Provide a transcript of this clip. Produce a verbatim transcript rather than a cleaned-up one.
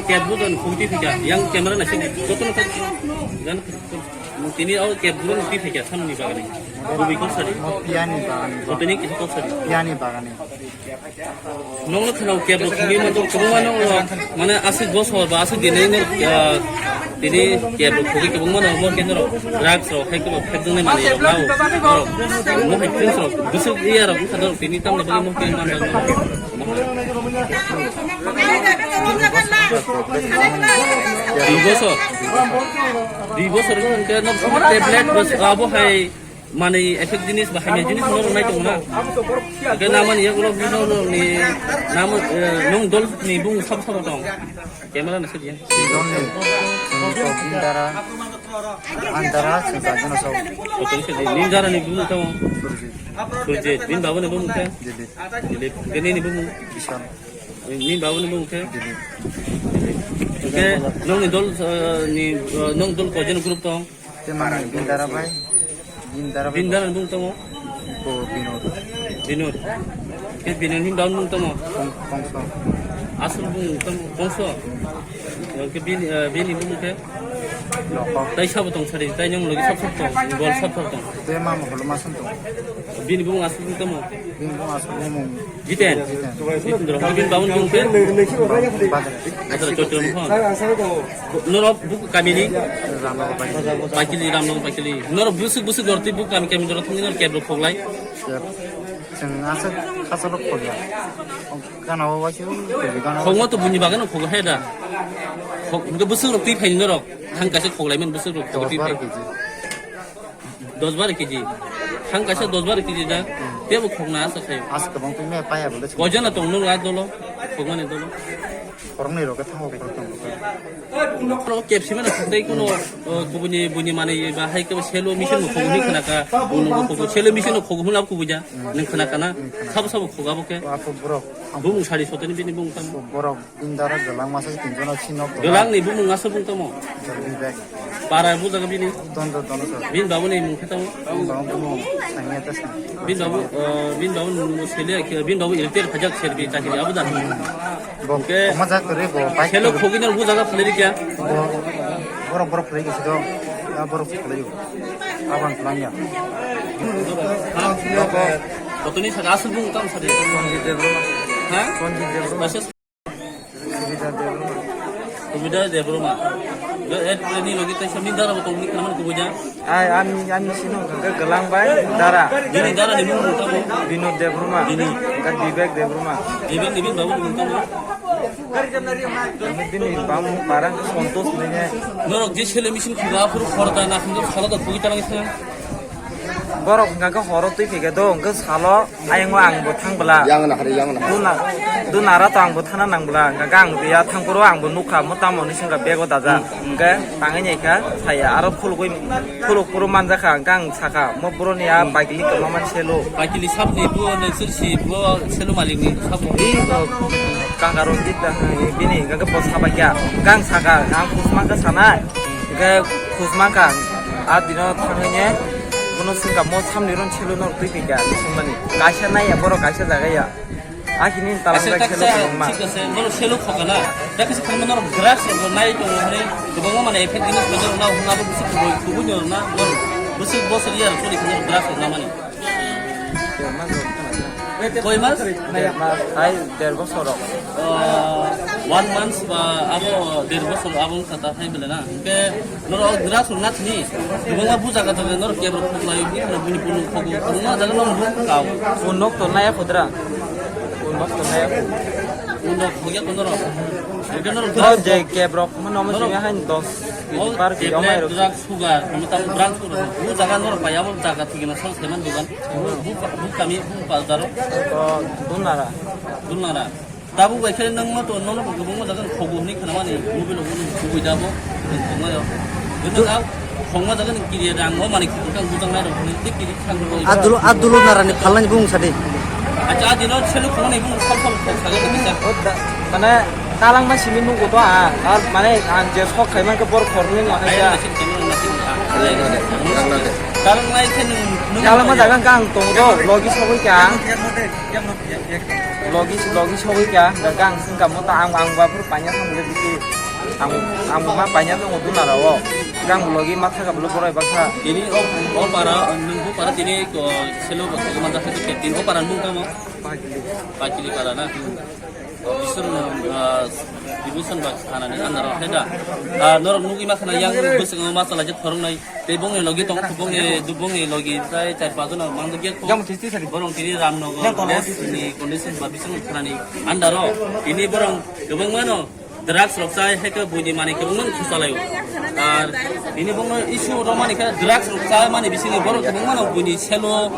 Kebru dan khungti phika, yang camera na sini, joto na sini, dan tini au kebru ni ti phika, samni bagani, bubi kok sari, Mo piyani bagani. Joto ni kisa kok sari. Piyani bagani. Nong no khenao kebru khungwi ma to, kwbangma nong no, mane aswk bosor ba aswk dinai no, ah, tini kebru khungwi kwbangma no, mo khe no drugs rok, hai kwbang phek jwngnai manwi rok nao, rok, mo hai drinks rok, bwswk iya rok, wngkha no, tini tamni bagwi mo khe man bagwi. Dui bosor. Dui bosor wngkha khe no tablet bwswk abo hai manwi effect jinis ba hamya jinis no rwnai tongo na. Hwnkhe namani yagulo bino ni nam, eh, nong dol ni bung sab sabo tong. Camera na sidi. Sidon ni, Sumito, Bindara, Andara, Singsa, Jono Sao. Kotoni sidi. Nindara ni bung tong. Surjit. Surjit. Bin babu ni bung khe? Dilip. Dilip. Gani ni bung? Bishal. Nin babu ni bung khe? Dilip. Hwnkhe nongni dol, eh, ni, eh, nong dol koijon group tong? Te mani Bindara bai. Bindara bai. Bindara ni bung tamo? Bo Binod. Binod. Ke Binod ni bung tamo? Kong-, Kongso. Aswk bung tamo Kongso. Ke bini, eh, bini bung khe? Lokok. Tai sabo tong sari, tai nong logi sab sab tong, bol sab sab tong. Te mamo holo masam tong. Bini bung aswk bung tamo? Bini bung aswk bung. Jiten? Jiten. Jiten Doro. Bini babu ni bung khe? Badra. Badra Choitro Mohon. Norok buku kami ni? Ramnagar Paikili. Paikili, Ramnagar Paikili. Norok busuk busuk dorti buku kami kami dorot thangwi norok kebro khoklai? Keb-, chwng aswk khasalo khogya. Gana o waisa khogya, gana o. Khogma to buini bagano khogo hai da. Khog-, hwnkhe busuk rok twi phaini norok. Thang kaisa khoklai man busuk rok khogo twi phai. Dos baro kg. Dos baro kg. Thang kaisa dos baro kg da. Tebo khogna asa khayo. As kwbang twi me paya bole. Kojana tong nung a dolo. Khogmani dolo. Khoroknwi rok khe thango khoroktham rok khe. Oro kepsi mano khwtwi kuno, uh, kubuni buni manwi ba hai khe selo machine no khogo hwnwi khna kha. Buno khogo selo machine no khogo hwnwi lab kubui ja. Nwng khna kha na? Sabo sabo khoga bo khe. Wa khe borok. Bumung sari soteni bini bumung tamo. Borok indara galang masa tin jono sinok. Galang ni bumung asa bung tamo. Jaldi bag. Para bujaga bini. Dondo, dondo sir. Bin babu ni mung khe tamo. Bini babu mung sangya ta sir. Bin babu, uh, bin babu nung sele, bin babu electric phajak serbi chakiri abu dan. Bo, oke. Oma jak kore bo, bike selo kore. Khogini bujaga phale dikya. Bo, borok, borok phale gisi do. Ya, borok phale yo. Abang phale ya. Ha? Kotoni saka asal bung tam sari. Sonjit Debbarma. Ha? Sonjit Debbarma. Subida Debbarma. Subida Debbarma. Do et ni logi tai sami dara bo tongni khana man kubuja. Ai, ani, ani sino hwnkha khe Galang bai Dara. Bini dara ni bumung tamo? Binod Debbarma. Bini? Hwnkha Bibek Debbarma. Bibek ni bini babu bumung tamo? Bini bamung parang Santosh hinwi. Norok je sele machine khuga aphuru khorda na khungdo salo da khugwi talangwi thang. Borok hwnkha khe horo twi phikhe do, hwnkhe salo ayang o ang bo thang bwla. Yang na hari, yang na hari. Duna, dunara to ang bo thana nang bwla, hwnkha khe ang ya thang phuru ang bo nukha, mo tamo ni singkha bego daja. Hwnkhe tangwi nai kha, saya aro khulugwi, khuluk phuru manjakha, hwnkhe ang sakha, mo boroni ya paikili kwma man selo. Paikili sabni bo, nai sir si bo, selo malikni sabo. Di, o, Kanga Ranjit da, bini hwnkha khe bo sabaikya, hwnkhe ang sakha, ang khusma khe sanai. Hwnkhe khusma kha, a dino thangwi ne bono swngkha, mo samni ron selo norok twi phikha, hinwi swngmani. Kaisa naiya borok kaisa jaga ya. A hini talang kaisa, bai selo kaisa, kwbangma. Thik ase, norok selo khokana. Da kaisa khangma norok drugs rok nai tongo hwnwi kwbangma mane effect jinis rok norok na hwnna bo bwswk kubui, kubui norok na, norok bwswk bosor ya rok choli norok drugs rok namani. Koi mas? Der mas, hai der bosor rok. Ah, one month ba abo der bosor abo wngkha ta hai bele na. Hwnkhe norok drugs rok na thini. Kwbangma bujaga jaga norok kebra khuklai, bini phano bini phano khogo. Kwbangma jaga norok nuk kau. Phone nok to naya khodra. Phone nok to naya kho. Phone nok khogya ko norok. Hwnkhe norok drugs je kebra rok mano mo simi hain dos kg par kg omai rok. Drugs sugar, mano ta drugs sugar. Bu jaga norok pai abo jaga thikna sal seman dogan. Bu, bu, bu kami, bu bazar o. O, Dulnara. Dulnara. Tabuk bai khe nang ma to, nono bo kwbangma jaga ni khogo hwnwi khna mani, mobile o hwnwi khogwi da bo, nang khogma yo. Nang a khogma jaga ni kiri rang o mani khogwi kang bujang nai rok hwnwi tei kiri khang rok. A Dulu, a Dulnara ni phalnani bung sadi. Acha, a dino selu khogmani bung sal sal khog saga kisa. O da, mane, talang ma simi nugo to a, a, mane, ang je sok khai man khe bor khorni ma hai ya. Ai, na sin kino, na sin kha. Kalang lai khe nung, nung Kalang ma jaga kang tong do, logi sogwi ka. Logi, logi sogwi ka, jaga ang sing kamo ta ang, ang ba phuru panya thang bole bisu. Ang, ang ma panya thang udu na rawo. Kang logi ma thaga bole borai bakha. Ini o, o para, nung bu para tini ko selo ko ma da ke tin o para nung kamo. Pakili para na. Bisur, ah, division ba sana ni andar hai da. Ah, norok nugwi ma khana yang bising ma sala je thorong nai. Tei bongni logi tong, bongni, bongni logi tai char pajon mang je. Borong tini Ramnagar ni condition ba bising khana ni andaro. Ini borong gobang mano drugs rok chai, heke buini mani kebang mano khusalai. Ar ini bongno issue rok mani khe drugs rok chai mani bising borok kebang mano buini selo